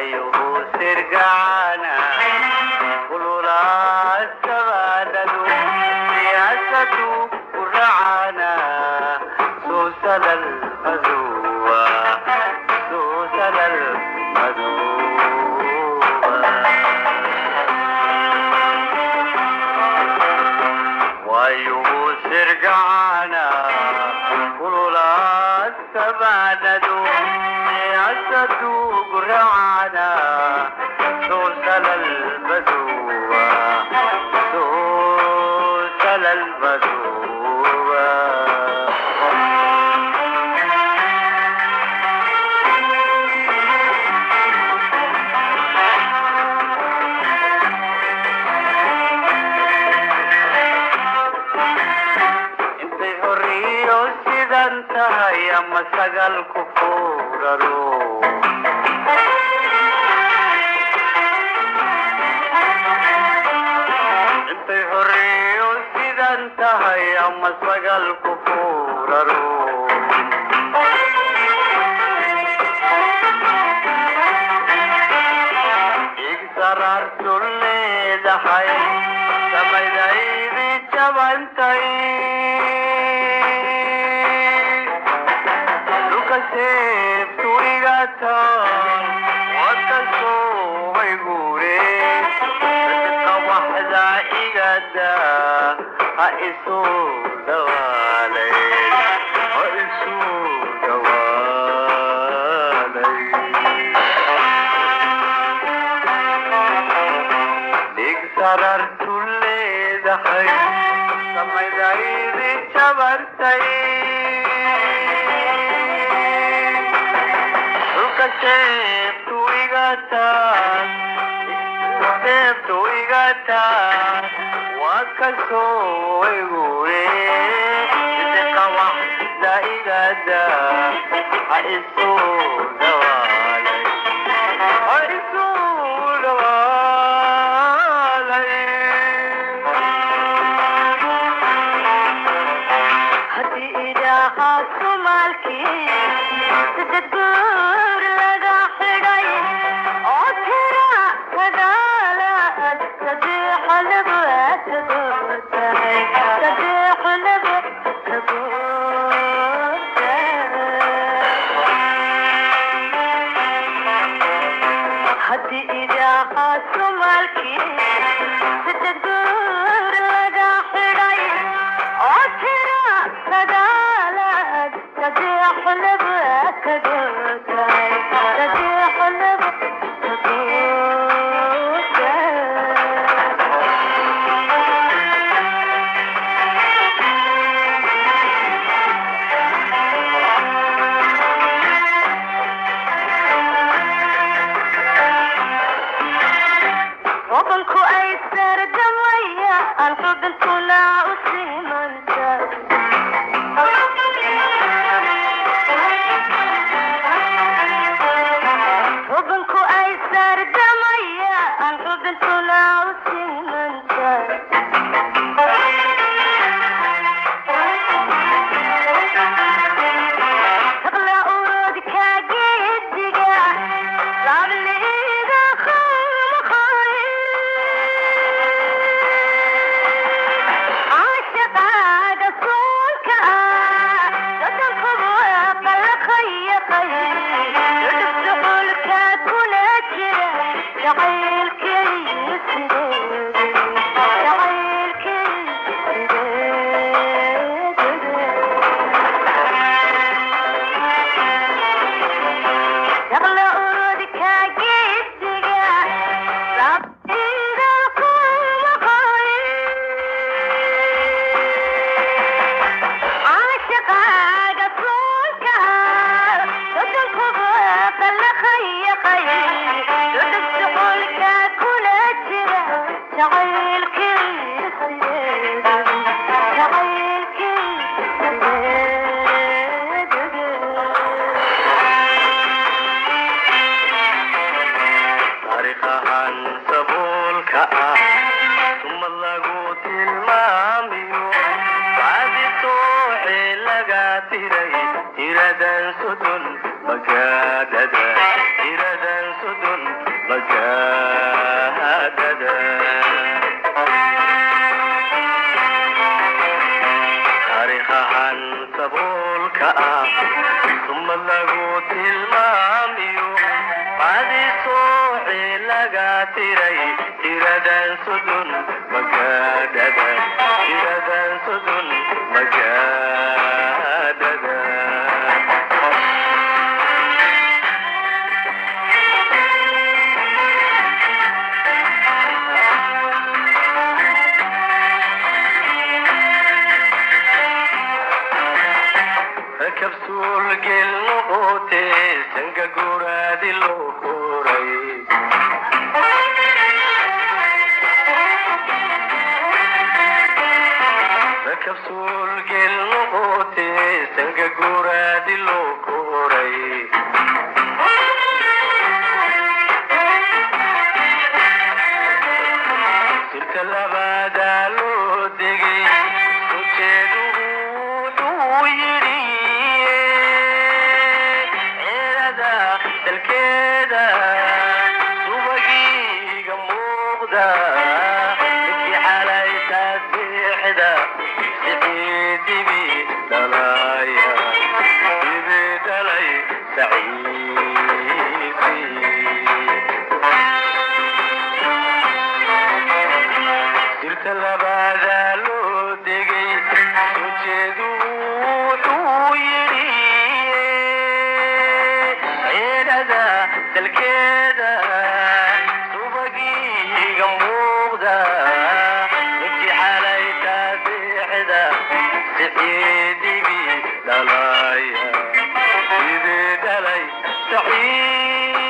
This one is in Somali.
Waayuhu sirgacana kululaasabadadu siyaasadu kuracana suusalal maduwa suusalal maduwa. Waayuhu sirgacana kululaasabadadu siyaasadu guracana suusalal maduwa suusalal maduwa. Intay horiyo sidan tahay ama sagal ku fuuraro, intay horiyo sidan tahay ama sagal ku fuuraro, ig saraartu leedahay samaydaydi jabantay dhulka seebtu iga taal waka soobay guure dadka waxda igada ha isu dhawaalay ha isu dhawaalay. Dhig sarartu leedahay samaydaydi jabartay dhulka seebtu iga taal seebtu iga taal waa ka soobay guure sidiqa waxda igada ha isu dhawaalay ha isu dhawaalay. Haddii idaaha Somaalkii saddex guur laga xidhay oo tira sagaalaad saddex laba ka goortay saddex laba ka goortay. Haddii idaaha Somaalkii saddex guur laga xidhay oo tira sagaalaad saddex laba ka goortay saddex laba ka goortay. Wadanku ay sardamayaan xubintuna u simanta. Xubinku ay sardamayaan xubintuna u simanta. Taqla urodka geediga laabliga khumkhay caashaqaaga soonka dadankubu qalaqayaqay dhudhubduxulka kula jira jacaylkay sideed jacaylkay sideed. Taqla urodka geediga laabliga khumkhay caashaqaaga soonka dadankubu qalaqayaqay dhudhubduxulka kula jira jacaylkii sideed jacaylkii sideed. Taariikhahan saboolka ah sumad lagu tilmaamiyo bacdi tooxe laga tiray tiradan sodon magaadhada tiradan sodon. Magaadhada Taariikhahan saboolka ah sumad lagu tilmaamiyo, badi sooci laga tiray tiradan sudun magaadhada, tiradan sudun magaadhada. Kabsuul gel noqote sanga guraadi loo koray, kabsuul gel noqote sanga guraadi loo koray. Sirta labaadaa loo degay ujeeduhu wuxuu yidhi ceerada dalkeeda subagiiga muuqda, ninkii xalay taasixda sixii dibi dhalaya, dibi dhalay saciisi. Sirta labaadaa loo degay ujeedu wuxuu yidhi ceedhada dalkeeda subagiiga muuqda, ninkii xalay taasixda sixii dibi dhalaya, dibi dhalay saciisi.